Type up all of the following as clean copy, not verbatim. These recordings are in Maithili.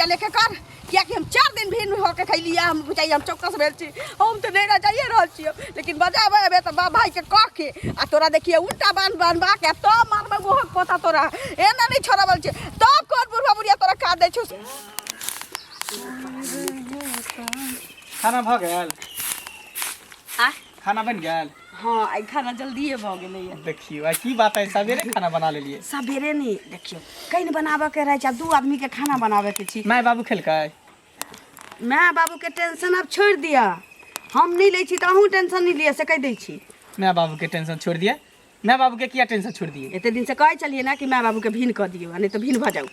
लेके कर कियाकि हम 4 दिन भिन्न होके खैलियै हम बुझाइए हम चौकस भेल छी हम तऽ नहि रह रहल छियै लेकिन बजाबै अबे तऽ बाप भाईके कह के आ तोरा देखिए उल्टा बान्ह बान्हबा के तब मारबै गोहक पोता तोरा एना नहि छोड़ाबल छै तब कोन बुढ़वा बुढ़िया तोरा खा दै छौ। खाना भऽ गेल? आ खाना बनि गेल? हँ, आइ खाना जल्दिए भऽ गेलैए। देखियौ, आइ की बात है, सवेरे खाना बना लेलियै। सवेरे नहि, देखियौ कहीं बनाबऽके रहै छै, आब 2 आदमीके खाना बनाबऽके छी। माय बाबू खेलकै? माय बाबूके टेंशन आब छोड़ि दिअ, हम नहि लै छी तऽ अहूँ टेंशन नहि लिअ, से कहि दै छी। माय बाबूके टेंशन छोड़ि दिअ? माय बाबूके किया टेंशन छोड़ि दिअ? एते दिनसँ कहै छलियै ने कि माय बाबूके भिन्न कऽ दियौ आ नहि तऽ भिन्न भऽ जाउ।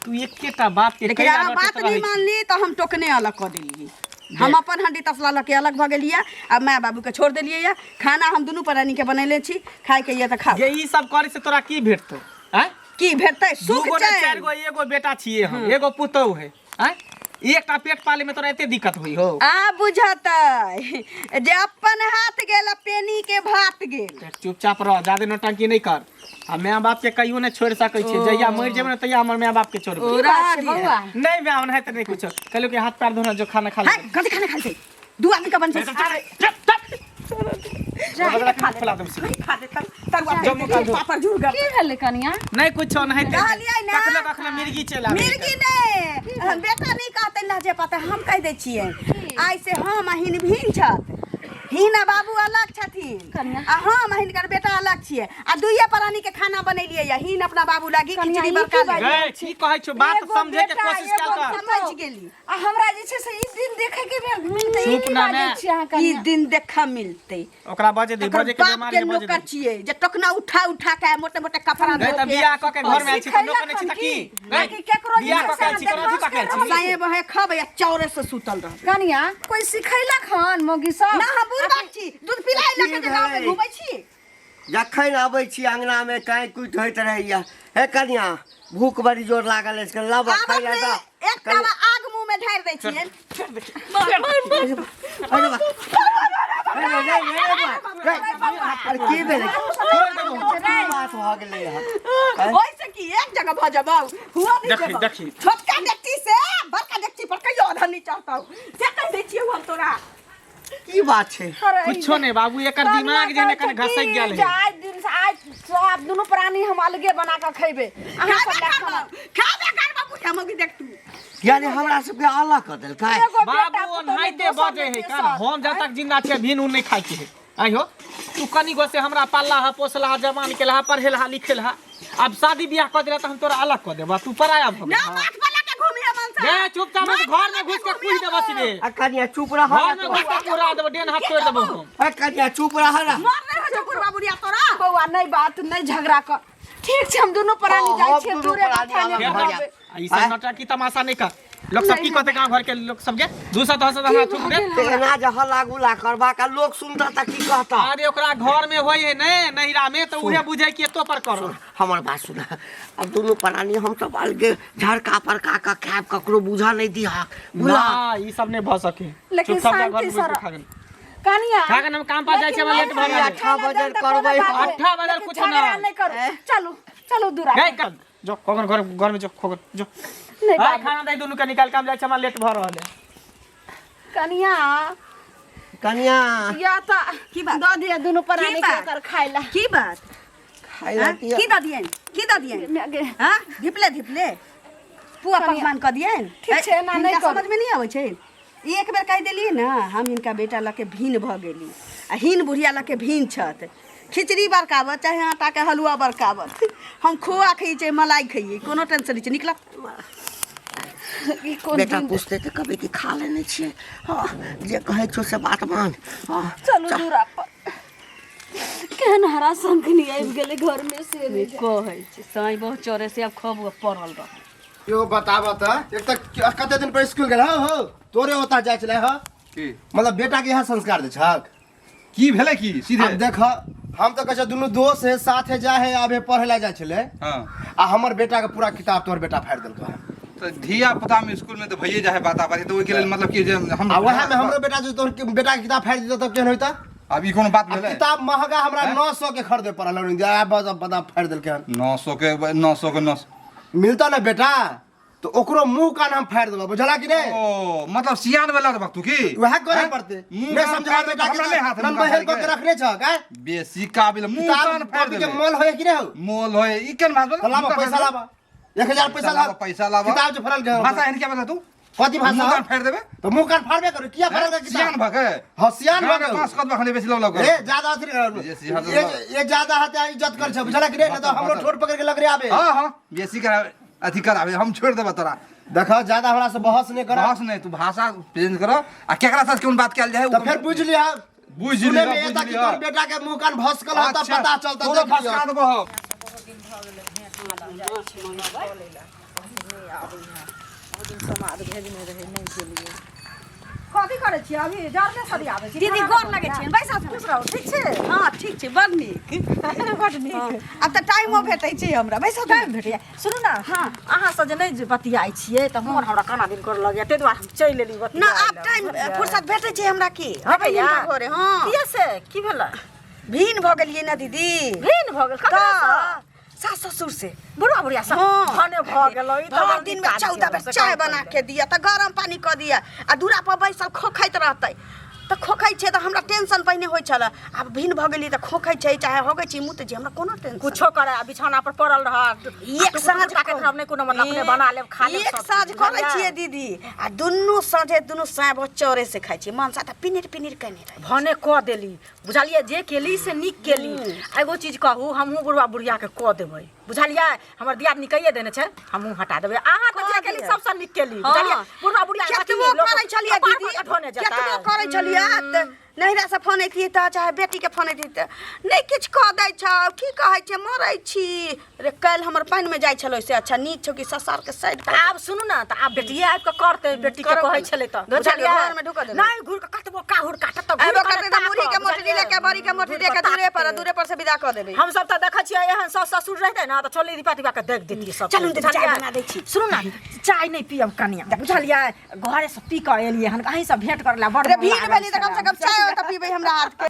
तू एकेटा बात के लेकिन कैला अहाँ रटैत बात नहि रहै छी। मानली तऽ हम टोकने अलग कऽ देलियै। हम अपन हंडी तसला लऽ के अलग भऽ गेलियै आ माय बाबूके छोड़ि देलियै। यऽ खाना हम दुनू प्राणीके बनेले छी, खायके यऽ तऽ खाउ। जे ई सब करै से तोरा की भेटतौ? आँय, की भेटतै? सुख दूगो ने चैन। 4 गो एगो बेटा छियै हम, एगो पुतहु है। आँय, एकटा पेट पाले में तोरा एते दिक्कत होई हो? आ बुझतै जे अपन हाथ गेल आ पेनी के भात गेल। देख, चुपचाप रह, ज्यादा नौटंकी नहीं कर आ माय बाप के कहियो नहीं छोड़ सकै छी। जहिया मरि जेबै ने तहिया हमर माय बाप के छोड़बै। ओ की बात छै रह बौआ? नहीं माय, ओनाहिते नहीं कुछो कहलू कि हाथ पैर धोना जो खाना खा है ले। कथी खाना खाइ छै? 2 आदमी के बन छै। खिला देब से। नहीं खा देतन तरुआ। जो मुँह कान धो। पापड़ जुड़ गए। की भेलै कनिया? नहीं कुछो, नहीं। कहलियै ने। कखनो कखनो मिर्गी चलि आबै। मिर्गी नहि, बेटा नहि कहतै लहजे पता, हम कहि दै छियै। आइ से हम आ हिन भिन्न छथि, हिन आ बाबू अलग छथिन कनिया। आ हम आ हिनकर बेटा अलग छियै आ दुइये प्राणी के खाना बनेलियै या हिन अपना बाबू लागी कनिया, खिचड़ी ई बड़का की बाजि ले। गै, की कहै छौ, बात एगो समझे के बेटा, कोशिश एगो कयल कर। समझ गेली। आ हमरा जे छै से ई दिन देखे के भेल मिलतै, ई चुप की ना बाजै मैं। छी अहाँ ई कनिया? दिन देखा मिलतै। ओकरा बजे दे, तकर बजे के बाप बीमारी के है, बजे नौकर दे। छियै जे टोकना उठा उठा के मोटे मोटे कपड़ा गै, धो तऽ के बियाह कऽ के घर में आयल छी तऽ नौकर नहि छी तऽ की? गै, कि केकरो जे बियाह छै कऽ के आयल छी, से कोना अथी कऽ के आयल छी? साए बहे खबै आ चौरे से सुतल रहबै। कनिया, कोई सिखैलक हन मौगी सब? ना, हम बुढ़ बाप छी, दूध पिलाई लऽ के जे गाँव में घूमै छी। जखन अबै छी अंगनामे काँय कुटि होइत रहैया। हे कनिया, भूख बड़ी जोर लागल अछि, कनि लाबऽ आब खाइ लए अपने दऽ। एक तावा आग मुंह में ढारि दै छियै। अरे बा- अरे रे, रे, रे, बा, रे, अरे की भेलै? की बात भऽ गेलै हँ? ओइसे की एक जगह भऽ जेबौ, हुआ नहि देखी, जेबौ। देखी। छोटका डेकची से बड़का डेकची पर कहियो अधर नहि चढ़तौ, से कहि दै छियौ हम तोरा। की बात छै? कुछो नहि बाबू, एकर दिमाग जे कने घसकि गेल है। आइ दिन से आइ सब दुनू प्राणी हम अलगे बना कऽ खैबै। अहाँ सब खाबे लए खाना करबौ, खाबे करबौ बुढ़िया मौगी, देख तू। यानी हमरा सबके अलग कऽ देलकै? एगो बेटा बाबू पुतोह नहि, ओनाहिते दोसर बजै नहि है कान। तेसर। हम जब तक जिंदा छियै भिन उन नहि खाइ के है। आइ हो, तू कनी गो से हमरा पालला हा, पोसला हा, जवान केलहा, पढ़ेलहा लिखेलहा, आब शादी बियाह कऽ देला तऽ हम तोरा अलग कऽ देबा, तू पराया भऽ ना गेलह। माथ पर लऽ के घूमिहे मनसा। गे, चुपचाप घर में घुस के कूद देबो सीधे। आ कनिया, चुप रह घर में घुस के कुहरा देबो, डेन हाथ तोड़ देबो हम। आ कनिया, चुप रह ना। मर नहि हो जो बुढ़वा बुढ़िया तोरा। बौआ, नहि बात नहि झगड़ा कर, ठीक छै? हम दुनू प्राणी हँ, जाइ हम छियै दुनू दूरे प्राणी बथाने अलग भऽ खबै। जायब। आ ई सब नौटंकी तमाशा नहि कर। लोक सब की कहते गांव घर के लोक सब के दूसरा तो हंसत हमरा थूक दे। तऽ एना जे हल्ला गुल्ला करबाक आ लोक सुनता तऽ की कहता? अरे ओकरा घर में होय है ने नहिरा में, तो उहे बुझे कि एतो पर करो। हमर बात सुन, अब दुनू प्राणी हम सब अलगे झड़का पड़का कऽ खायब, ककरो बूझऽ नहि दिहक, बुझलह? ना, ई सब नहीं भ सके। लेकिन चुपचाप जा घर शांति में घुस के से खा गेल। कनिया, खा के हम काम पर जाइ छी, हमरा लेट भऽ गेल। अट्ठा बजल करबै हम। अट्ठा बजल कुछ झगड़ा ना। नहि करू, चलू चलू दूरा। गई कर जो खोगन, घर घर में जो खोगन जो। नहीं हाय, बाबू। खाना दे दुनू के निकाल के, हम जाइ छी, हमरा लेट भऽ रहल है। कनिया। कनिया। या तऽ की बात? दऽ दिअ दुनू प्राणी की के बात? एकर खाय ला। की बात? खाइ ला हाँ? दिअ। की दऽ दियनि, की दऽ दियनि? माय गे। हाँ, धिपले धिपले पुआ कनिया। पकवान कऽ दियनि। ठीक छै, एना नहि हिनका करू। समझ में नहीं आबै छै। एक बेर कहि देलियै ने, हम हिनका बेटा लऽ के भिन्न भऽ गेली आ हिन बुढ़िया लऽ के भिन्न छथि। खिचड़ी बरकाबत चाहे आटाके हलुआ बरकाबत, हम खोआ खइयै चाहे मलाई खइयै, कोनो टेंशन नहि छै। निकलत। ई कोन बेटा दिन? पूछते तऽ कहबै कि खा लेने छियै। हँ, जे कहै छौ से बात मान। हँ। चलू दूरा पर। केहन हरा शंखनी आबि गेलै घर में से नहि कहै छै साँइ बहुत चोरे से आब खब पड़ल रह। यो बताब त, एक त कते दिन पर स्कूल गेल हो, तोरे ओता जाइ छलै ह। की? मतलब बेटा के यहाँ संस्कार दे छक। की भेलै की सीधे? अब देख, हम त कहै छै दुनू दोस्त है, साथे जाय है, आबे पढ़े ला जाइ छलै। हाँ। आ हमर बेटा के पूरा किताब तोहर बेटा फाड़ि देलको हन। तऽ धिया पुता में स्कूल में तऽ भइए जाइ है बाता बाती, तऽ ओहिके लेल मतलब कि जे हम आ वएह में हमरो बेटा जे तोहर बेटा के किताब फाड़ि देतौ तब केहन होइता? आब ई कोनो बात आ भेलै? किताब महगा हमरा 900 के खरीदे पड़ल हन, जा बस बदा फाड़ि देलकै हन। 900 के, 900 के 900 मिलता ना बेटा? तो ओकरो मुंह कान हम फाड़ि देबो बुझला कि नहीं ओ मतलब सियान वाला देबक तू की वएह करे हैं? पड़ते मुंह नहीं कान समझा फाड़ि देबे बेटा हमरा के नहीं हाथ में नन मुंह कान बहन फाड़ि कऽ के के। रखने छह का बेसी काबिल मुंह कान फाड़ि किताब के देबे मोल होय कि नहीं हो मोल होय ई केन भाषा तो लाबा पैसा लाबा 1000 पैसा लाबा पैसा लाबा किताब जो फरल गए भाषा एहन क्या बता तू कथी भाषा मुंह कान फाड़ि देबे तो मुंह कान फाड़बे करू किया फरल गए सियान किताब भके हाँ सियान भऽ गेल पास कदम खने बेसी लव लव ए ज्यादा अथी नहीं ये सियान ये ये ज्यादा हते इज्जत कर छ बुझला कि नहीं नहीं तो हमरो ठोर पकड़ के लग रे आबे हां हां बेसी करा अथी कराबे हम छोड़ देबा तोरा देखा ज्यादा हमरा से बहस नहीं कर बहस नहीं तू भाषा चेंज कर आ केकरा साथ कोन बात कयल जाए तो फिर बुझ लिया बुझ सुने लिया में एता कि तोर बेटा के मुंह कान भसकल ह तब पता चलता तोरो देख लियो फसका देबो हम। कथी करै छियै अभी जरने सरियाबै छी दीदी गोर लगै छियनि बैसा खुश रहू ठीक छै हँ ठीक छै बड़ नीक बड नीक आब तऽ टाइमो भेटै छै हमरा बैसा टाइम भेटैया सुनू ने हँ। अहाँ सब जे नहि जे बतियाइ छियै तऽ मोन हमरा केना दिन करऽ लगैया ताहि दुआरे हम चलि एली ना आब टाइम फुर्सत भेटै छै हमरा की भेटैया? भोरे हँ किया से की भेलै भिन भऽ गेलियै ने दीदी भिन्न भऽ गेल ककरासँ सास ससुर से बुढ़ा बुढ़िया सब हाँ। भने भऽ गेलै ई तऽ भरि बड़ दिन नीक में काज 14 बेर केलहुँ, से चाय काम बना कऽ के दिया तऽ गरम पानी कऽ दिया आ दूरा पर बैसल खोखैत रहतै तऽ खोखै छै तऽ हमरा टेंशन पहिने होइ छलै आब भिन्न भऽ गेलियै तऽ खोखै छै चाहे होगै छै मुँह तऽ जे हमरा कोनो टेंशन कुछो करे आ बिछौना पर पड़ल रहत एक साँझ ताकत हम नहि कोनो मतलब अपने बना लेब खा लेब एक सब साँझ चीज, करै बुझलियै? छियै दीदी आ दुनू साँझे दुनू साँझ चौरे से खाइ छियै मनसा तऽ पिनिर पिनिर केने रहै भने कऽ देली बुझलियै जे केली से नीक केली एगो चीज कहू हमहूँ बुढ़वा बुढ़ियाके कऽ देबै बुझलियै हमर दियादनी कहिए देने छै हमहूँ हटा देबै अहाँ तऽ जे केली सबसँ नीक केली बुझलियै बुढ़वा बुढ़िया केतबो करै छलियै दीदी केतबो करै छलियै तऽ नैहरासँ फोन अयतियै तऽ चाहे बेटीके फोन अयतियै तऽ नहि किछु कऽ दै छौ की कहै छै मरै छी रे काल्हि हमर पानिमे जाइ छलै से अच्छा नीक छौ कि ससारके साइड तऽ आब सुनू ने तऽ आब बेटिए आबि कऽ करतै बेटीके करब कहै केना? छलै तऽ धो छलियै, बुझलियै? घरमे ढुकऽ देबै। नहि घुरि कऽ कतबो काहुर काटत तऽ घुरि आबो कऽ करतै तऽ मुरही के मोटरी लऽ के बड़ी के मोटरी लऽ के दूरे पर दूरे पर से विदा कऽ देबै हम सब तऽ देखै छियै एहन सास ससुर रहितै ने तऽ चोली दिपा दिपा के देख देतियै सब चलू ने, चाय बुझलियै? बना दै छी। सुनू ने चाय नहि पियब कनिया बुझलियै घरे से पी कऽ एलियै हन अहीं से भेंट करे ला बड़ रे मोन भीड़ लागल भेली तऽ कम से कम चाय तऽ पीबै हमरा हाथ के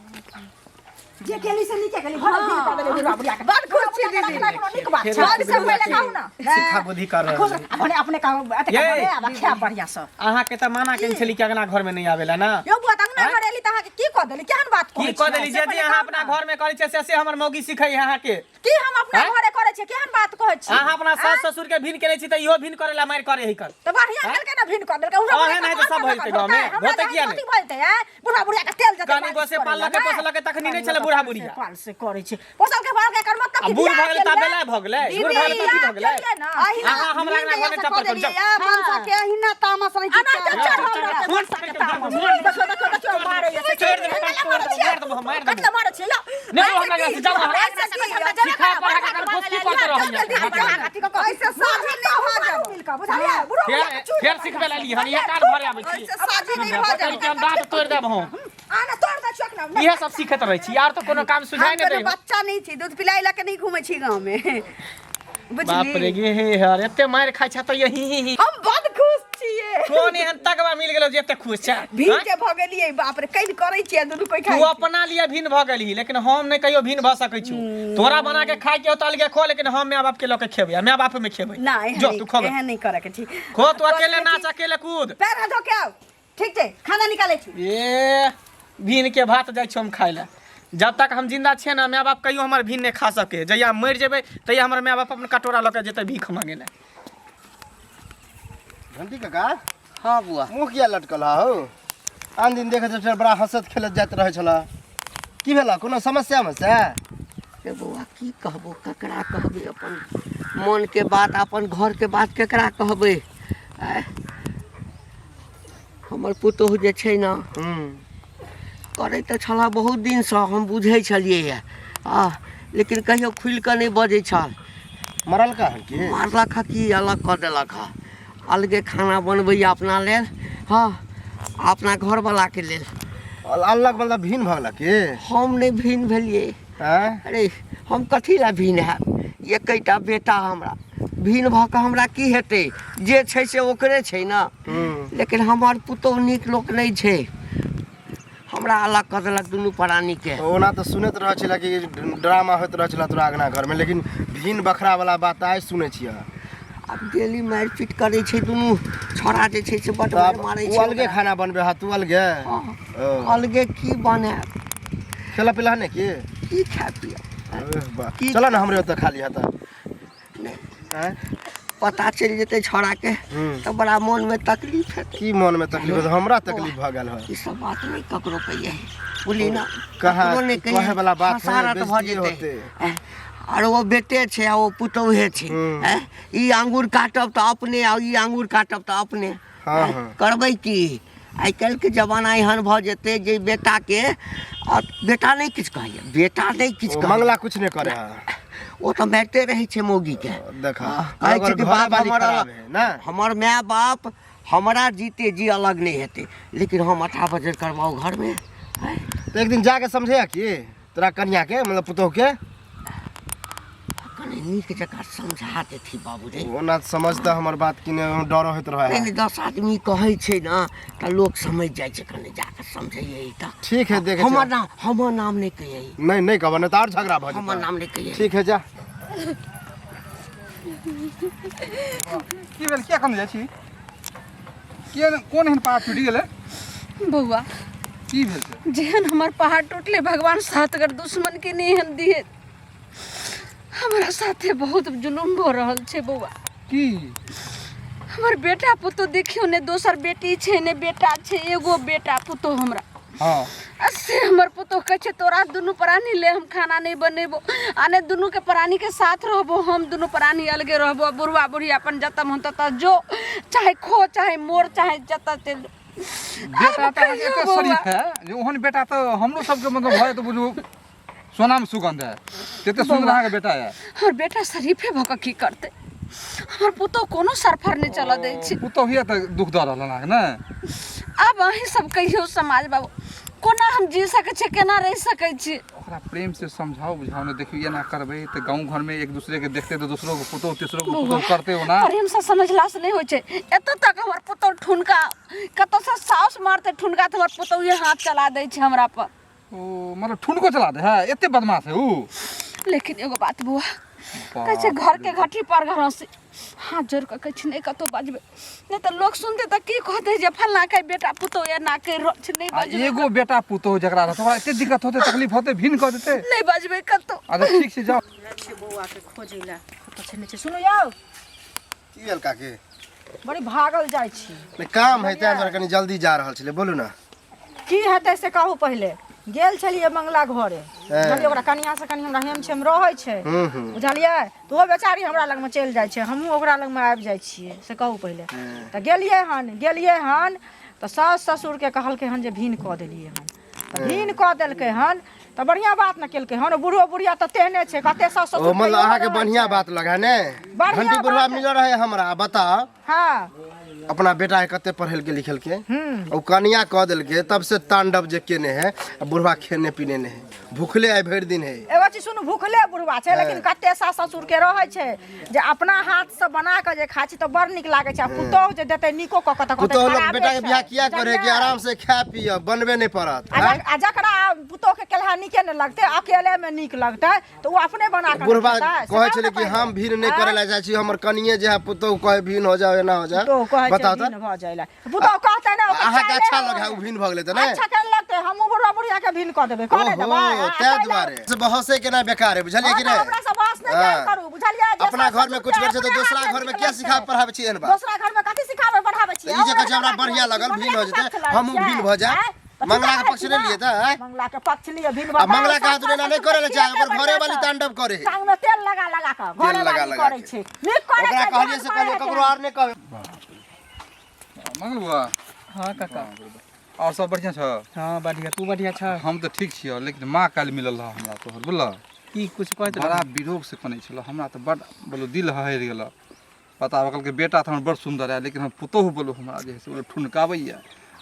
जे केली से नीके केली भरल दिल कऽ देले बुढ़ा बुढ़िया के बड़ खुश छी दीदी कोनो नीक बात छै फेर सबसे पहिले कहू ना सिखा बुद्धि कर रहल खुश अपने अपने कहू एते ये। भने आब खाय बढ़िया से अहाँके तऽ मना केने छली कि अगना घर में नहीं आवेला ना यौ बुआ त अंगना घर एली त अहाँके की कऽ देली केहन बात की कहै कऽ छियै? देली से जे पहिले अहाँ कहू अपना ना। घर में करै छियै से से हमर मौगी सिखै है अहाँके की हम अपना आँय? घरे करै छियै केहन बात कहै छी अहाँ अपना सास ससुर के भिन केने छी तऽ इहो भिन करै ला मारि करे है कर तऽ बढ़िया आँय? केलकै ना भिन कऽ देलकै उहो अहें नहि तऽ सब भऽ जेतै गाँवमे। होतै किया नहि? कथी भऽ जेतै आँय? बुढ़ा बुढ़िया के तेल जेतै कनी गोसे पाललकै, पोसलकै, तखनी नहि छलै बुढ़ा बुढ़िया। पाल से करै छै पोसल के पाल के एकर मतलब आ कि बूढ़ बियाह भऽ गेलै तऽ केलियै? बेलाय भऽ गेलै बूढ़ भऽ गेलै तऽ की भऽ गेलै केलियै ना? अहिना अहाँ हमरा अंगना घरमे चप्पल करू, जाउ। मनसा के अहिना तामस रहै छै अना तऽ चढ़ल रहतै फोन मनसा के पकड़ि के तामस। मार देबै। देखियौ देखियौ देखियौ मारैया से छोड़ि देबै, मारि देबै, मारि देबै। कतला मारै छियै यौ नहि यौ, हमरा अंगना से जाउ अहाँ। ऐसे की हमरा जेबे सिखा करब, पढ़ा के बढ़ा फुसकी पड़ते रहैया। ऐसे साझी नहि भऽ जाब फेर फेर सिखबै ला एलियै हन इएह कान भरे आबै छी ऐसे साझी नहि भऽ पकड़ि जाब के हम दाँत तोड़ि देब हम आना तोड़ दै छियौ ना इएह सब सिखैत रहै छी आर तऽ कोनो काम सुझाइ हम नहि कोनो दै बच्चा नहि छी दूध पिलाइ लऽ के नहि घूमै छी गाँवमे बाप रे बुझली गे हे हर एते मारि खाइ छ तऽ यही ही ही हम बड खुश छियै कोन एहन तगवा मिल गेलो जे एते खुश छ भीड़ के भऽ गेलियै बाप रे कैन करै छियै दुनू कोइ तू खाइ अपना लिए भिन्न भऽ गेलही लेकिन हम नहि कहियो भिन्न भऽ सकै छी तोरा बना के खाय के हो तऽ अलगे खो लेकिन हम माय बाप के लऽ के खेबै आ माय बाप में खेबै नहि जो तू खो एहन नहि करऽ के छी खो तू अकेले नाच अकेले कूद पैर हाथ धो के आउ ठीक छै खाना निकालै छी ए भिन के भात जाइ छियौ हम खाय लए जब तक हम जिंदा छियै ने माय बाप कहियो हमर भिन नहि खा सके जहिया हम मरि जेबै तहिया हमर माय बाप अपन कटोरा लऽ के जेतै भीख मांगे लए घंटी काका हाँ बुआ मुँह किया लटकल हा हो आन दिन देखैत छल बड़ा हँसत खेलत जाइत रहै छल की भेल कोनो समस्या समस्या रे बौआ की कहबो ककरा कहबै अपन मोनके बात अपन घरके बात केकरा कहबै आँय? हमर पुतोहु जे छै ने करै तऽ छलऽ बहुत दिनसँ हम बुझै छलियै आ लेकिन कहियो खुलि कऽ नहि बजै छल मरलका हन की मारलक हँ की अलग कऽ देलक हँ अलगे खाना बनबैए अपना लेल हँ अपना घरवलाके लेल अलग मतलब भिन्न भऽ गेलक की हम नहि भिन्न भेलियै आँय अरे हम कथी लए भिन्न हैब एकैटा बेटा हमरा भिन्न भऽ कऽ हमरा की हेतै जे छै से ओकरे छै ने लेकिन हमर पुतोहु नीक लोक नहि छै हमरा अलग कऽ देलक दुनू प्राणीके ओना तऽ सुनैत रहै छलै कि ड्रामा होइत रहै छलै तोरा अङ्गना घरमे लेकिन भिन्न बखरा वाला बात आइ सुनै छियै। आब डेली मारि पीट करै छै दुनू छोड़ा जे छै से बड तऽ मारि आब मारै ओ छै अलगे ओकरा। खाना बनबे हा तू अलगे हँ, ओ। अलगे की बनायब खेला पिला ने की की खाय पियब अरे वाह। की- चल ना हमरे ओतऽ खा लिहा तऽ नहि आँय? पता चलि जेतै छौड़ाके तऽ बड़ा मोनमे तकलीफ हेतै की मोनमे तकलीफ हेतै हमरा तकलीफ भऽ गेल है ई सब बात नहि ककरो कहियै बुझली ना कहाँ ककरो नहि कहियै कहे वाला बात है, खसारत भऽ बेइज्जती जेतै होतै। ऐं, आर ओ बेटे छै आ ओ पुतौहे छै ऐं, ई आंगुर काटब तऽ अपने आ ई आंगुर काटब तऽ अपने हाँ, ऐं, हाँ। करबै की आइ काल्हिके जमाना एहन भऽ जेतै जे बेटाके आ बेटा नहि किछु कहैए बेटा नहि किछु ओ कहैए मंगला कुछ नहि करे है ओ तऽ मारिते रहै छै मौगीके देखा कहै छै कि बाप घरवाली हमर खराब है ना हमर माय बाप हमरा जीते जी अलग नहि हेतै लेकिन हम अठा बजर करबाउ घरमे आँय? तऽ एक दिन जाके समझे की तोरा कनिया के मतलब पुतोह के कनि नीक जकाँ समझा देथी बाबू रे ओना समझता हमर बात कि नहि डर होइत रहे नहि नहि 10 आदमी कहै छै ने तऽ लोक समझि जाइ छै कनि जाकऽ समझैयै तऽ ठीक है देखै हमर छियै। नाम हमर नाम नहि कहियै नहि नहि कहब नहि तऽ आओर झगड़ा भऽ हमर जेतै नाम नहि कहियै ठीक है जा की भेल किया कन जाइ छी किया कोन एहन पाप टूटि गेलै बौआ की भेल छै जेहन हमर पहाड़ टूटले भगवान सातगर दुश्मन के नहीं एहन दिए हमरा साथे बहुत जुलुम भऽ रहल छै बौआ की हमर बेटा पुतोह देखियौ ने दोसर बेटी छै ने बेटा छै एगो बेटा पुतोह हमरा हँ आ से हमर पुतोह कहै छै तोरा दुनू प्राणी ले हम खाना नहि बनेबो आ ने दुनूके प्राणीके साथ रहबो हम दुनू प्राणी अलगे रहबो आ बुढ़वा बुढ़ी अपन जतऽ मन ततऽ जो चाहे खो चाहे मोर चाहे जतऽ चलि जो। बेटा आब तऽ अहाँके कहियौ एते बौआ। शरीफ है जे ओहन बेटा तऽ हमरो सबके मतलब भए तऽ बुझू सोनामे सुगंध है कते सुंदर अहाँके बेटा है हमर बेटा शरीफे भऽ कऽ की करतै हमर पुतोह कोनो सरफर नहि चलऽ दै छै पुतोहिए तऽ दुख दऽ रहल अहाँके ने आब अहीं सब कहियौ समाज बाबू कोना हम जी सकै छियै केना रहि सकै छी ओकरा प्रेम से समझाओ बुझाओ ने देखियौ एना करबै तऽ गाँव घरमे एक दूसरे के देखते तऽ दोसरो के पुतोह तेसरो के पुतोह करते ओना प्रेमसँ समझलासँ नहि होइ छै एतऽ तक हमर पुतोह ठुनका कतऽसँ साउस मारतै ठुनका तऽ हमर पुतोहे हाथ चला दै छै हमरा पर ओ मतलब ठुनको चला दे है एते बदमाश है ऊ लेकिन एगो बात बौआ कहै छै घर के घटी पर घर हँसी हाथ जोड़ कऽ कहै छै नहि कतहु बजबै नहि तऽ लोक सुनतै तऽ की कहतै जे फल्लाँ के बेटा पुतोह एना करि रहल छै नहि आ बजबै एगो बेटा पुतोह जकरा रहतै ओकरा एते दिक्कत होतै तकलीफ होतै भिन्न कऽ देतै नहि बजबै कतहु अच्छा ठीक छै जाओ छै बौआके खोजै लए कतऽ छै नहि छै सुनू यौ की भेल काकी बड़ी भागल जाइ छी नहि काम है तें दुआरे कनि जल्दी जा रहल छलै बोलू ने की हेतै से कहू पहिले गेल छलियै मंगला घरे बुझलियै ओकरा कनिया से कनि हमरा हेम छेम रहै छै बुझलियै तऽ ओ बेचारी हमरा लगमे चलि जाइ छै हमहूँ ओकरा लगमे आबि जाइ छियै से कहू पहिले तऽ गेलियै हन गेलियै हन तऽ सास ससुरके कहलकै हन जे भिन कऽ देलियै हन तऽ भिन कऽ देलकै हन तऽ बढ़िआँ बात ने केलकै हन बूढ़ो बुढ़िया तऽ तेहने छै कते सास ओ ससुर मतलब तैयो अहाँके रहै बढ़िआँ छै। बात लगा ने बढ़िआँ घंटी बुढ़वा बात। मिलल रहे हमरा बताओ हँ अपना बेटा के कते पढ़ेलके लिखेलके ओ कनिया कऽ देलके तब से तांडव जे केने है आ बुढ़वा खेने पीने नहीं है भूखले आइ भरि दिन है एगो चीज सुनू भूखले बुढ़वा छै लेकिन कते सास ससुर के रहै छै जे अपना हाथ से बना कऽ जे खाइ छी तऽ बड़ नीक लागै छै आ पुतोहु जे देतै नीको कऽ कऽ तऽ कहतै पुतोहु लोग खराबे बेटा के छै। बियाह किया करे कि बुझलियै? आराम से खाय पिय बनबे नहीं पड़त आ आ जकरा पुतोहु के केलहा नीके नहि लगतै अकेले मे नीक लगतै तऽ ओ अपने बना कऽ बुढ़वा ने खेतै, से कहै कहू छलै ने कि पहिले। हम भीड़ नहि आँय? करे लए जाइ छी हमर कनिये जे है पुतोहु कहे भीन हो जाओ एना हो जाओ पुतोहु कहै छै बताउ तऽ भिन्न भऽ जाइ लए पुतोहु कहतै ने ओकर अहाँके चाले अच्छा ओहन। लगे है, ओ भिन्न भऽ गेलै तऽ नहि? अच्छा केना लगतै हमहूँ बुढ़वा बुढ़िया के भिन्न कऽ देबै कऽ नहि ओहो देबै आ, ताहि ताहि लए- दुआरे से बहसे केना बेकार है बुझलियै हँ, कि तऽ नहि हमरा से बहस नहि कयल हँ। करू बुझलियै जे अपना सास घर में ससुर कुछ के करै छै तऽ अपना दोसरा हाथे घर में नीक किया लगतै। सिखाबै पढ़ाबै छी एहन बात दोसरा घर में कथी सिखाबै पढ़ाबै छी तऽ ई जे कहै छै हमरा बढ़िया लगल भिन्न हो जेतै हमहूँ भिन्न भऽ जायब मंगला के पक्ष नहि लिए तऽ आँय? मंगला के पक्ष लिए भिन्न आ मंगला के हाथ एना नहि करे लए चाहे ओकर घरे वाली तांडव करे है टांग में तेल लगा लगा के तेल घरे लगा वाली लगा करै के। छै नीक करै ओकरा छै कहलियै जेहन से कहलियै करै ककरो आर नहि कहबै मंगल बुआ हाँ काका और सब बढ़िया छ हाँ बढ़िया तू बढ़िया छ हम तऽ ठीक छियै लेकिन माँ काल्हि मिलल रह हमरा तोहर बुझल की कुछ कहैत बड़ा रह विरोग से कनै छल हमरा तऽ बड बोलो दिल हहरि गेल बताबऽ कहलकै बेटा तऽ हमर बड़ सुन्दर है लेकिन हम पुतोहु बोलो हमरा जे है से बोलो ठुनकाबैए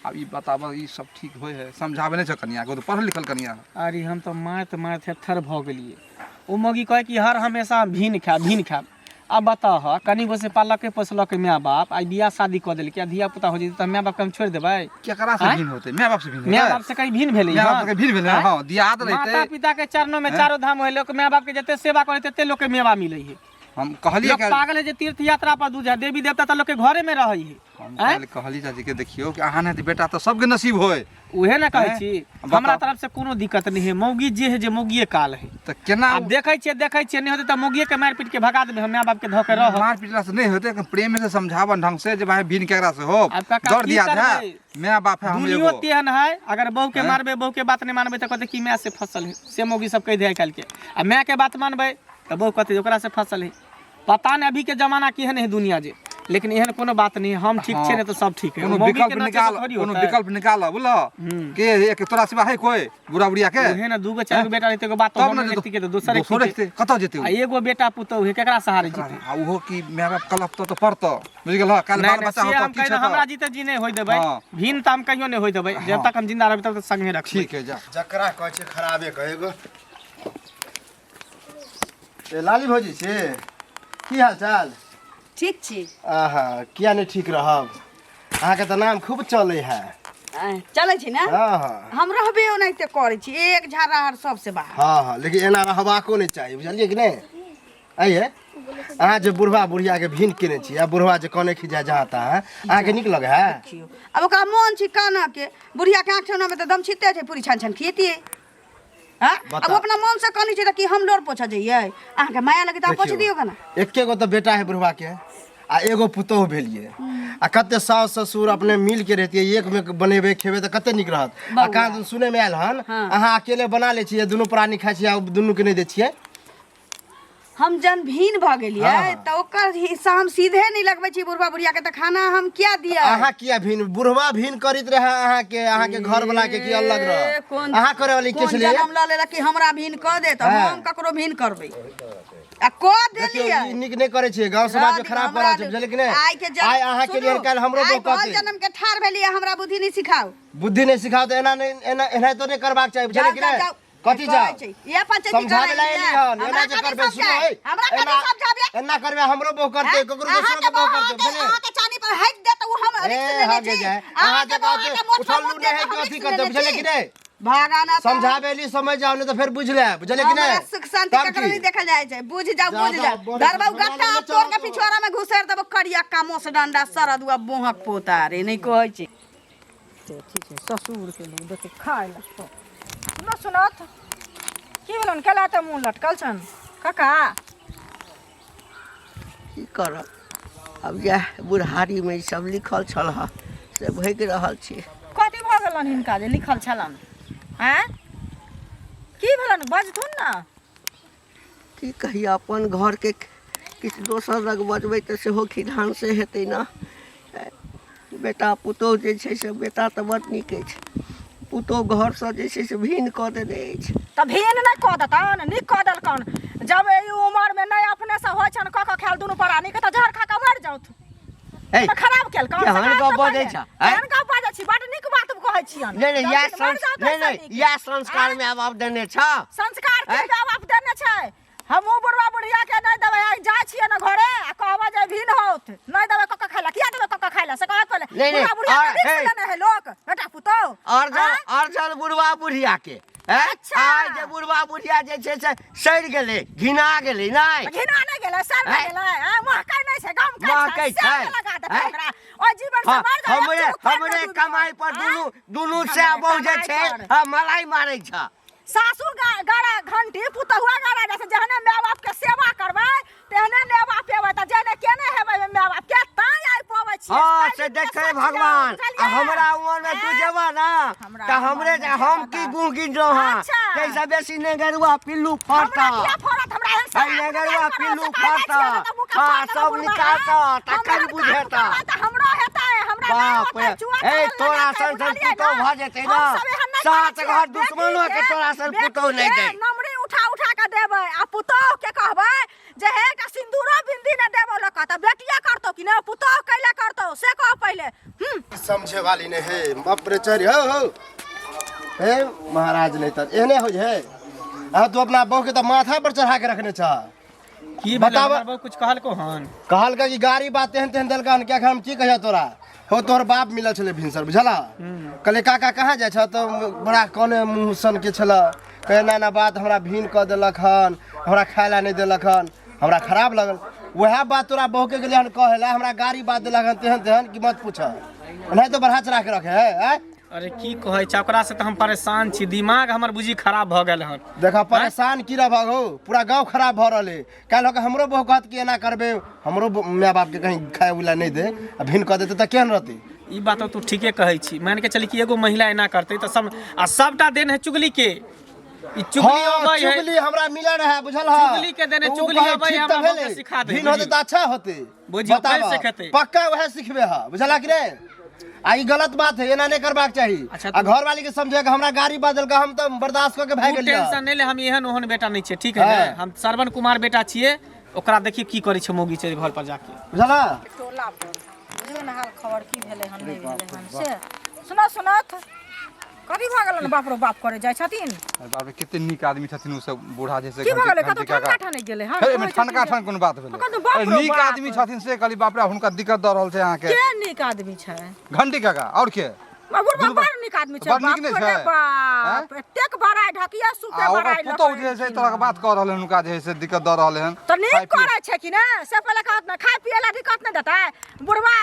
आब ई बताबऽ ई सब ठीक होइ है समझाबै नहि छै कनियाके ओ तऽ पढ़ल लिखल कनिया है अरे हम तऽ मारैत मारैत थेथर भऽ गेलियै ओ मौगी कहै कि हर हमेशा हम भिन खायब भिन खायब आब बताह कनि गो से पालके पोसलके माय बाप आइ बियाह शादी कऽ देलकै आ धिया पुता हो जेतै तऽ माय बापके हम छोड़ि देबै केकरा से आँय? भिन्न होतै माय बाप से भिन्न माय होतै बाप से कहीं भिन्न भेलै माय बाप हँ? से कहीं भिन्न भेलै आँय? हँ दियाद माता रहितै पिता के चरणों में चारो धाम होय लोक माय बाप के जते सेवा करे तते लोक के मेवा मिलै है हम कहलिए लोग पागल है जे तीर्थ यात्रा पर दूर जाए, देवी देवता तऽ लोग के घरे में रहै है। हम कहली चाची के देखियो कि अहाँ नहीं बेटा तो सबके नसीब होय। उहे ने कहै हैं? छी, बताउ। हमरा तरफ से कोनो दिक्कत नहीं है। मौगी जे है जे मौगिए काल है। तऽ केना आब देखै छियै, देखै छियै नहि होतै तऽ मौगिए के मारि पीट के भगा देबै, हम माय बाप के धऽ के रहब। मार पीटला से नहीं होते, प्रेम से समझावन ढंग से जे भाई बिन केकरा से हो, आब काका दर की दिया करबै? है माय बाप है हम दुनियो एगो तेहन है, अगर बहू के हैं? मारबै, बहू के बात नहीं मानबै तऽ कहतै कि माय से फसल है, से मौगी सब कहि दे आइ काल्हि के। आ माय के बात मानबै तऽ बहू कहतै ओकरा से फसल है। पता नहीं अभी के जमाना केहन है दुनिया जे, लेकिन एहन कोनो बात नहीं, हम ठीक छियै, नहीं तऽ सब ठीक है। कोनो मौगी के विकल्प नचे से निकाल, थोड़ी कोनो होतै। विकल्प निकाल बुझल के एक तोरा सिवा है कोई बुढ़ा बुढ़िया के? उहे ने दूगो चारि गो बेटा रहतै, एगो बात तब हम ने नहि जेतौ। देखतियै तऽ दोसर दोसर देखतियै। देखतै, कतऽ जेतै ओ? आ एगो बेटा पुतहु है, केकरा सहारे जेतै? आ ओहो की माय बाप कलप तऽ पड़तौ, बुझि गेलह? काल्हि नहि बाल नहि, बच्चा से होतौ, हम किछु कहियो हेतौ। हमरा जीते जी नहि होय देबै। हाँ। भिन्न तऽ हम कहियो नहि होय देबै, जब तक हम जिंदा रहबै तब तक संगे रखबै। ठीक है, जा। जकरा कहै छै खराबे कहै एगो। ए लाली भौजी छी, की हाल चाल? ठीक छी। आहा, किया नहि ठीक रहब, अहाँके तऽ नाम खूब चलै है। आँय, चलै छी ने? हाँ हाँ। हम रहबे ओनाहिते करै छी, एक झाड़ा हर सबसे बाहर। हाँ हाँ, लेकिन एना रहबाको नहि चाही, बुझलियै कि नहि? आइए अहाँ जे बुढ़वा बुढ़ियाके भिन केने छी आ बुढ़वा जे कने खिजा जहाँ तहाँ, अहाँके नीक लगै है? देखियौ, आब ओकरा मोन छी कानऽ के, बुढ़िया के आँख ठेहुनामे तऽ दम छिते छै, पूरी छान छान खियतियै। हाँ? बता। अब अपना मन से कनी छै तऽ की हम लोर पोछऽ जइयै? अहाँके माया लगे तऽ पोछ देखियौ, दियौ कना। एके गो तऽ बेटा है बुढ़वा के आ एगो पुतोहु भेलियै, आ कते सास ससुर अपने मिल के रहतियै, एक में बनेबै खेबै तऽ कते नीक रहत। आ कहाँ दिन सुनै में आयल हन अहाँ अकेले बना लै छियै, दुनू प्राणी खाइ छियै आ दुनू के नहि दै छियै। हम जन भीन भऽ गेलियै हाँ। तऽ ओकर हिस्सा हम सीधे नहि लगबै छी बुढ़वा बुढ़िया के, तऽ खाना हम किया दियै? अहाँ किया भीन? बुढ़वा भीन करैत रहे अहाँके, अहाँके घर वाला के की अलग रह? कोन अहाँ करे वाली के कोन छलियै? जनम लऽ लेलक कि हमरा भीन कऽ दे, तऽ हाँ। हम ककरो भीन करबै आ कऽ देखियौ, देलियै। ई नीक नहि करै छियै, गाँव समाज में खराब कऽ रहल छै, बुझलियै कि नहि? आइ के जन्म आइ अहाँ के लिए सुनू, काल्हि हमरो आइ बौह भल कहतै। जन्म के ठाढ़ भेलियै, हमरा बुद्धि नहि सिखाउ। बुद्धि नहि सिखाउ तऽ एना नहि, एना एनाहितो नहि करबाक चाही, बुझलियै जाउ कि जाउ नहि? जाउ। कथी जाउ? कहै छै, इएह पंचायती समझाबै करै लए एली छियै। हन, हमरा एना जे कथी करबै सुनू समझाए? है, हमरा कथी एना समझाबे? एना करबै हमरो बहू करतै, ककरो अहाँके दोसरो के बहू बहू करतै, बुझलियै? अहाँके चानी पर हटि देत ओ हम ए रिक्स लेने हगे छी। जाए अहाँ अहाँके जे बहू कहते अहाँके मोट उठल पर लू नहि है मुत देत, कि हम अथी रिक्स करतै, लेने बुझलियै छी। कि नहि? भागाना तऽ समझाबै एली समझ जाउ, नहि तऽ फेर बुझि लेब, बुझलियै कि हमरा नहि? सुख शांति तब ककरो की? नहीं देखल जाइ छै। बुझ जाउ, जा, बुझ जा, जाउ। बड़ी धरबौ समझा गट्टा लेने तोड़ के चलऽ। पिछुआरा में घुसेर देबौ, करिया कामोस डंडा सरदुआ बोहक पोता रे, नहि कहै छै। ससुर के लोग देखो खाय लगतो। सुनो सुनत की भेलन केला तऽ मुँह लटकल छन काका? की करब अब, इएह बुढ़ारीमे ई सब लिखल छल हँ से भोगि रहल छी। कथी भऽ गेलन हिनका जे लिखल छलन? आँय, की भेलन? बजथुन ने। की कहिए, अपन घरके किछु दोसर लग बजबै तऽ सेहो खिधान से हेतै ने। बेटा पुतोहु जे छै से बेटा तऽ बड़ नीक अछि, पुतोहु घरसँ जे छै से भिन्न कऽ देने अछि। तऽ भिन्न नहि कऽ देतन, नीक कऽ देलकन। जब एहि उमरमे नहि अपनेसँ होइ छनि कऽ कऽ खायल दुनू प्राणीके तऽ जहर खा कऽ मरि जाउथ। हे, तऽ खराब केलकन। केहन से खराब गप तऽ बजै भेलै। छह, आँय? केहन गप बाजै छी, बड नीक बात कहै छियन। नहि नहि, जब इएह मरि जाउ नहि तऽ नहि, नीक। इएह संस्कार माय बाप देने छह? संस्कार के आँय? माय बाप देने छै? हमहूँ बुढ़वा बुढ़िया के नहि देबै। आइ जाइ छियै ने घरे आ कहबै जे भिन होत, नहि देबै कऽ कऽ खाय लए। किया देबै कऽ कऽ खाय लए से कहत पहिले। नहि, नहि, बुढ़वा बुढ़िया के और- रिक्स हे। लेने है लोक बेटा पुतोह। अर्जल आँय? अर्जल बुढ़वा बुढ़िया के हैं? अच्छा। आइ जे बुढ़वा बुढ़िया जे छै से सड़ि गेलै, घिना गेलै, नहि घिना नहि गेलै, सड़ नहि आँय? गेलै, आँय? महकै नहि छै, गमकै महकै छै, सेल छै, लगा देतै आँय? ओकरा ओहि जीवन से हाँ, मर जाए, हमरे एक चुरुक हमरे पानि दऽ कमाई पर आँय? दुनू दुनू हमरे से बहु जे कमाई छै पर। हाँ, मलाई मारै छ। सासु गड़ा घंटी, पुतहुआ गड़ा जाइ छै। जेहने माय बाप के सेवा करबै तेहने नेवा पेबै, तऽ जेहने केने हेबै माय बाप के ताहि आइ पबै छियै। हाँ ताहि से दिन देखे सोचियौ, भगवान, आ बुझलियै? हमरा उमर में तू आँय? जेबा ना हमरा तऽ हमरे उमर में हम जेबा की ना। गुह गिनलहुँ हँ, अच्छा। ताहिसँ बेसी नेगरुआ पिल्लू हमरा फड़ता। किया फड़त? हमरा एहन है सराप नहि नेगरुआ करब, पिल्लू से कहै फड़ता। छियै ने तऽ मुँह के हाँ फाड़ देबै सब बुढ़बा, निकालता आँय? हम तखन एहन काम बुझेता। करबै तऽ हमरो हेतै, हमरा नहि बाप होतै, रे, चुआ ए चलल तोरा लगतै, सन सन बुझलियै पुतोहु ने? भऽ जेतै हम ने, सब एहन नहि सात करै घर छियै। दुश्मनो के बेटीके- तोरा सन पुतोहु नहि बेटीके दै। नमरी उठा उठा कऽ देबै आ पुतोहु के कहबै जे हे एकटा सिन्दूरो बिन्दी ने देबो लऽ तऽ बेटिया करतौ कि नहि, पुतोहु कैला करतौ से कह पहिले। हम्म। समझे वाली नहीं है, बाप रे। चढ़ हो हो हे महाराज, नहीं तऽ एहने होइ है। अहाँ तू अपना बहू के तऽ माथा पर चढ़ा के रखने छह। की बताब। बताब, कुछ कहलको हन? कहलका कि गाड़ी बात तेहन तेहन देलका हन। क्या हम की कहिया तोरा हो, तोहर बाप मिलल छलै भिनसर, बुझला? कहले काका कहाँ जाइ छह, तऽ बड़ा कने मुँह सन के छल, कहे ना ना बात हमरा भिन कऽ देलक हन, हमरा खाय ला नहि देलक हन। हमरा खराब लगल वएह बात तोरा बहू के गेलै हन कहै लए हमरा गाड़ी बात देलक हन तेहन तेहन कि मत पूछ नहीं तो बढ़ा चढ़ा के रखे है आँय? अरे की कहै छै ओकरा से तऽ हम परेशान छी दिमाग हमर बुझी खराब भऽ गेल हन देखा परेशान की रह हो पूरा गांव खराब भऽ रहल है काल्हि होके हमरो बहू कहत कि एना करबे हमरो माय बाप के कहीं खाए उला नहीं दे आ भिन कऽ देते तऽ केहन रहतै ई बात तऽ तू ठीके कहै छी मान के चली कि एगो महिला एना करतै तऽ सब आ सबटा देन है चुगली के ई चुगली हाँ, अबै है चुगली हमरा मिलल रहे बुझल है चुगली के देने तऽ उ चुगली कहै, अबै है, ठीक हमरा तऽ बहुके भेलै सिखा दे, भिन होतै बुझियौ। तऽ अच्छा होतै बुझियौ, बताबऽ, कैसे खेतै? पक्का वएह सिखबे है बुझला कि नहीं आ ई गलत बात है एना नहीं करबाक चाही अच्छा, आ घर वाली के समझे कि हमरा गाड़ी बदल के हम तऽ बर्दाश्त कऽ के भागि तू गेलियै टेंशन नहि ले हम एहन ओहन बेटा नहि छियै ठीक है ने हाँ। हम श्रवण कुमार बेटा छियै ओकरा देखिए की करै छै मौगी छै घर पर जाके बुझला टोला पर बुझियौ ने हाल खबर की भेलै हन नहि भेलै हन से सुना सुनत कथी भऽ गेलन बाप रो बाप करे जाइ छथिन अरे बाप रे कते नीक आदमी छथिन ओ सब बूढ़ा जैसे की भऽ गेलै घंटी कतौ काका। ठनका ठनकि गेलै हन हे, एहिमे ठनका ठन कोनो बात भेलै कतौ बाप अरे रो नीक बाप। आदमी छथिन से कहली बाप रे हुनका दिक्कत दऽ रहल छै अहाँके के नीक आदमी छै घंटी काका आओर के बुढ़बा दुनू बड़ नीक आदमी छै बड़ नीक बाप नहि रे छै? बाप एतेक बड़ाइ ढकिया सुखे आ ओकर बड़ाइ पुतहु जे छै तरह के बात कऽ रहल हन हुनका जे है से दिक्कत दऽ रहल हन तऽ नीक खाय पियै- करै छै कि ने से पहिले कहत ने खाय पियै लए दिक्कत नहि देतै बुढ़वा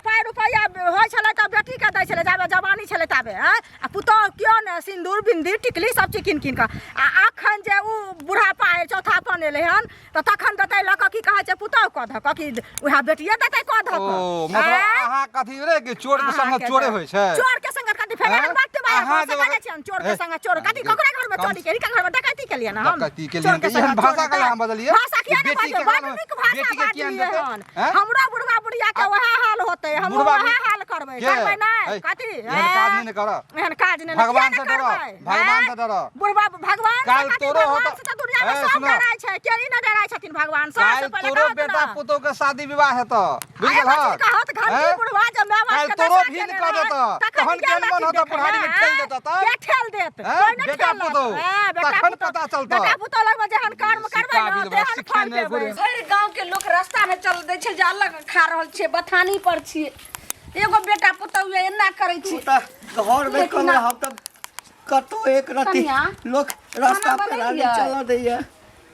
पाइ रुपैआ होइ छलै तऽ बेटीके दै छलै जाबे जवानी छलै ताबे आँय आ पुतहु केओ ने सिन्दूर बिन्दी टिकली सब चीज कीन कीन कऽ आ अखन जे उ बुढ़ापा चौथापन एलै हन तऽ तखन देतै लऽ कऽ की कहै छै पुतहु कऽ धऽ कऽ कि उएह बेटिए देतै कऽ धऽ ओ कऽ मतलब आँय? अहाँ कथी रे कि चोर के संग अहाँके चोरे तऽ- होइ छै चोर के संग कथी फेर एहन आँय? बात बात अहाँ से जे कहै छियनि चोर के ए, संग चोर कथी ककरा घर में कम- चोरी केली घर में डकैती केलियै ना हम डकैती केलियै चोर हन के तऽ एहन संग भाषा चोर काहे अहाँ बजलियै? भाषा किया बेटी ने के बजलियै बड घर में- नीक भाषा बेटी के किया ने बाजलियै देतै? हन आँय? हमरो बुढ़वा बुढ़िया के वएह हाल होतै हम बुढ़वा वएह बुढ़- हाल करबै के? करबै नहि है, कथी एहन काज नहि ने करऽ। एहन काज नहि भगवान किया से ने डरऽ, करबै? भगवान आँय? से डरऽ। बुढ़वा भगवान से काल्हि कथी तोरो भगवान होतऽ- से तऽ दुनिया में ए, सब सुनऽ। डराइ छै के ई नहि डराइ छथिन भगवान से काल्हि पहिले तोरो कहत बेटा ने। पुतोह के शादी विवाह हेतऽ बुझि आ एगो गेलहक चीज कहत घंटी हैं? बुढ़वा जे माय बाप काल्हि के तोरो दशा भीन केने कऽ रहत, देतऽ, तखन तहन के केहन मन लत्ती होतऽ, बुढ़ारी में देखबै, ठेल देतऽ तब? के ठेल देत हैं? कोइ नहि बेटा ठेलत। पुतोह, हैं, बेटा तखन पुतोह। पता चलतऽ। बेटा पुतोह लगमे जेहन कर्म करबै सिक्का ने बिल बड़ा तेहन सिखे फल नहि पेबै बुढ़े। भरि गांव के लोक रास्ता नहि चल दै छै जे अलग खा रहल छियै बथानी पर छियै एगो बेटा पुतहु ये एना करै तू छै तऽ घरमे कम रहब तऽ कतौ एक रत्ती कनिया, लोक रास्ता खाना पेरा नहि बनेलियै? चलऽ दैया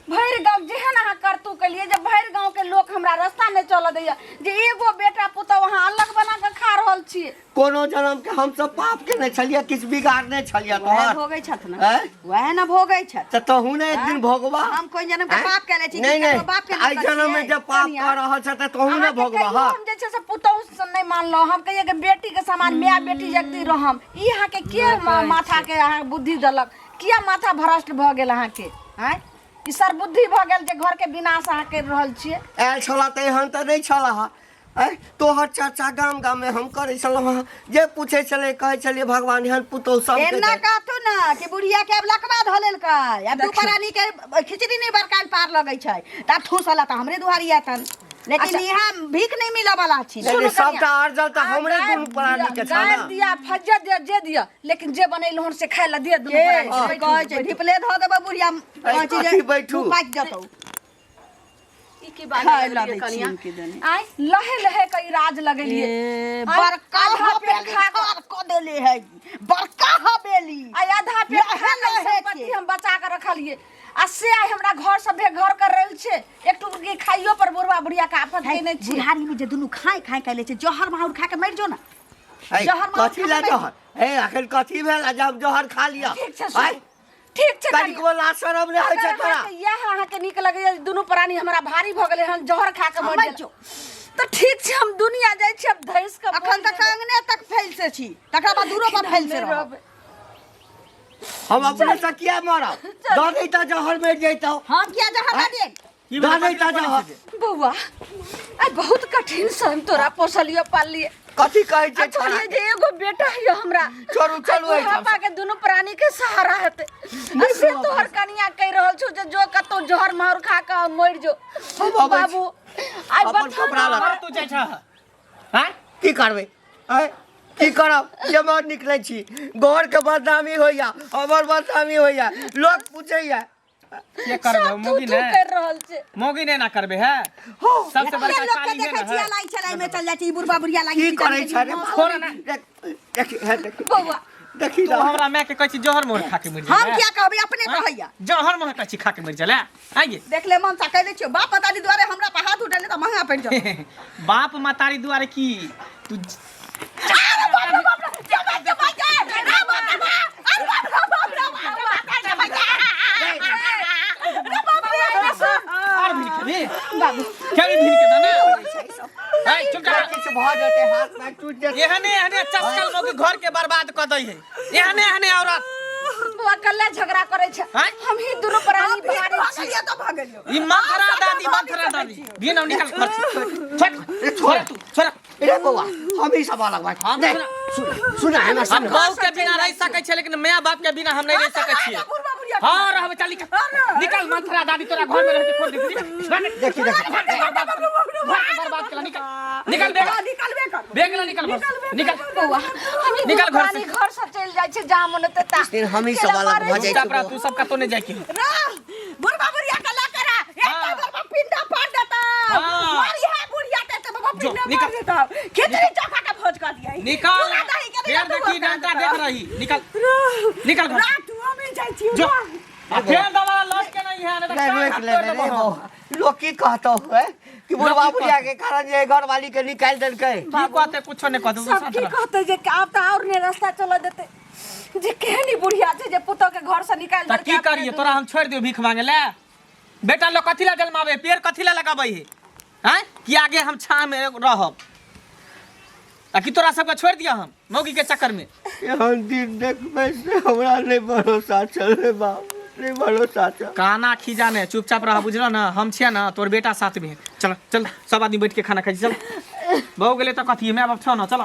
भरि गाँव जेहन अहाँ करतू केलियै जे भरि गाँव के लोक हमरा रास्ता नहि चलऽ दैया जे एगो बेटा पुतहु अहाँ अलग बना कऽ खा रहल छियै कोनो जन्म के हमसब पाप केने छलियै किछु बिगाड़ने छलियै वएह तोहर भोगै छथि ने आँय? वएह ने भोगै छथि तऽ तहू ने एक दिन भोगबा हम कोइ जन्म के आँय? पाप केले छी कि नहि ककरो नहि बाप के आइ नहि जन्म में छियै? जे पाप कनिया। कऽ रहल छ तऽ तहू ने अहाँके भोगबा कहियो हँ हम जे छै से पुतहु सँ नहि मानलहुँ हम कहियै कि बेटीके समान माय बेटी जगती रहम ई अहाँके के माथाके अहाँ बुद्धि देलक किया माथा भ्रष्ट भऽ गेल अहाँके आँय ई सरबुद्धि भऽ गेल जे घरके विनाश अहाँ करि रहल छियै आयल छला तऽ एहन तऽ नहि छला हँ आँय तोहर चर्चा गाम गाममे हम करै छलहुँ हँ जे पूछै छलै कहै छलियै भगवान एहन पुतहु सबके एना दे। कहथु ना कि बुढ़िया के आब लकवा धऽ लेलकै आब दू प्राणी के खिचड़ी नहि बरकाल पार लगै छै तऽ आब ठूसला तऽ हमरे दुआरी आतन लेकिन यहाँ भीख नहीं मिलऽ वाला छी नहीं, नहीं, सबटा अर्जल तऽ हमरे दुनू प्राणी के छल गारि ना दिया फज्जत दिया जे दिया लेकिन जे बनेलहुँ हन से खाय लए दिया दुनू के प्राणी के। कहै छै ढिपले धऽ देबै बुढ़िया कहै छै जे कथी बैठू? मुँह पाकि जतौ ई की बात खाय ला लगलियै दै कनिया? छी इनके देने। आँय लहे लहे के ई राज लगेलियै ए, आँय, बड़का आधा पेट हवेली खा कऽ ठाढ़ कऽ देले है बड़का हवेली आइ आधा पेट लहे खा कऽ ई लहे संपत्ति के। हम बचा कऽ रखलियै आ से आइ हमरा घर सब घर कर रहल छै एक टुकड़ी खाइयो पर बुढ़वा बुढ़िया के आफत केने छी बुढ़ारी में जे दुनू खाय खाय के ले छै जहर माहुर खा के मरि जो ना है, जहर माहुर कथी खा ला के मरि जहर हे अखन कथी भेल आ जब जहर खा लिअ ठीक छै आँय, सुनू। ठीक छै कनिया। कनिकबो लाज शरम नहि होइ छै अगर तोरा अहाँके इएह अहाँके नीक लगैया जे दुनू प्राणी हमरा भारी भऽ गेलै हन जहर खा कऽ मरि मरि जाउ जो। तऽ ठीक छै हम दुनिया जाइ छी आब धैस कऽ अखन तक अंगने तक फैल से छी तकरा बाद दूरो पर फैल से रहब हम अपने से किया मरब दऽ दैता जहर मरि जैतौ हम किया जहर दऽ दियै दऽ दैता जहर बौआ आइ बहुत कठिन से हम तोरा पोसलियो पाललियै कथी कहै छै आ कहलियै जे एगो बेटा यऽ हमरा चलू, चलू आइ एहिठाम बुढ़ापा के दुनू प्राणी के सहारा हेतै आ से तोहर कनिया कहि रहल छौ जे जो कतौ जहर माहुर खा कऽ मरि जो हम अबै छी। बाबू आइ अपन बथान कपड़ा लत्ता। तू जाइ छह आँय की करबै आँय की करब जे निकलै छी घरके बदनामी होइया हमर बदनामी होइया लोक पूछैया के करबे सब थू मौगी थू ने कर रहल छै मौगी ने ना करबे है सबसे बड़का लोक के चाली देखै है छियै ना लाइ छलै में चल जाइ छै ई बुढ़बा बुढ़िया लागि की करै छै रे छोड़ ना। देख देख हे देख बौआ देखी तू हमरा माय के कहै छी जहर मोहर खा के मरि हम जा किया कहबै अपने कहैया जहर मोहर कहै छी खा के मरि जा आइए देख ले मन सा कह दै छियौ बाप दादी दुआरे हमरा पर हाथ उठेले तऽ महंगा पड़ि जाओ बाप महतारी दुआरे की तू अरे बाप रे बाप रे जमा जमा जा रे बाप रे बाप अरे बाप रे बाप रे बाप रे बाप जमा जा रे बाप रे आर भिन के बाबू खेबी भिन के दाना ए चुप जा किछु भऽ जेतै हाथ पैर टूटि जेतै एहने एहने चस्कल मौगी घर के बर्बाद कऽ दै है एहने एहने औरत बौआ कल्ला झगड़ा करै छै आँय? हम ही दुनू प्राणी भीड़ भारी भऽ छी गेलियै तऽ भऽ गेलियै ई मंथरा दादी मंथरा दादी भिन अब निकल घर से छोड़ छोड़ तू छोड़ रे बौआ हम ही सब अलग बात हम नहीं सुन- सुन सुन हमरा हम सुन बहू के बिना रह सकै छियै लेकिन माय बाप के बिना हम नहीं रह सकै छियै बुढ़वा बुढ़िया हाँ रहबे चल निकल निकल मंथरा दादी तोरा घर में रह के छोड़ दे निकल देखी देखी घर के बर्बाद केला निकल निकल बेग निकलबे कर बेग ला निकल घर से। निकल बौआ हम ही निकल दुनू घर से। प्राणी घर से चलि जाइ छै जहाँ मन होतै ता दिन हम ही सब अलग भऽ जाइ चुपचाप रह छी तू सब कतौ नहीं जाय के रा बुढ़वा बुढ़िया के ला के रा एक हाँ। बार पिंडा पाड़ देता हाँ। मारी है बुढ़िया के तो बाबा जो, पिंडा निकल। पाड़ देता खिचड़ी चोखा के भोज कर दिया निकल चूड़ा दही के फेर देखी डंटा देख रही निकल निकल घर रा तू हम जाइ छी जो आ फेर दोबारा लौट के नहीं है नहीं तो नहीं टांग रोक ले हाथ तोड़ रे देबो हम। बौआ लोग की कहतो है कि बुढ़वा लोग की बुढ़िया के कारण जे घर वाली के निकालि देलकै की कहते कुछो नहीं कहते तू सब शांत की रह। कहतै जे आब तऽ आओर ने रास्ता चलऽ देतै जे केहन ई बुढ़िया छै जे पुतोह के घर से निकालि त देलकै की अपने करिए तोरा हम छोड़ दियो भीख मांगे ले बेटा लोग कथी ला जन्मावे पेड़ कथी ला लगाबै है हैं कि आगे हम छाँ में रहब आ कि तोरा सबके छोड़ दिया हम मौगी के चक्कर में एहन दिन देखबै से हमरा नहि भरोसा छल रे बाप नहि भरोसा छल काना खीजा ने चुपचाप रह बुझल ना हम छियै ना तोर बेटा साथ में है चल चल सब आदमी बैठ के खाना खाइ छी चल भऽ गेलै तऽ कथी माय बाप छौ ना चल।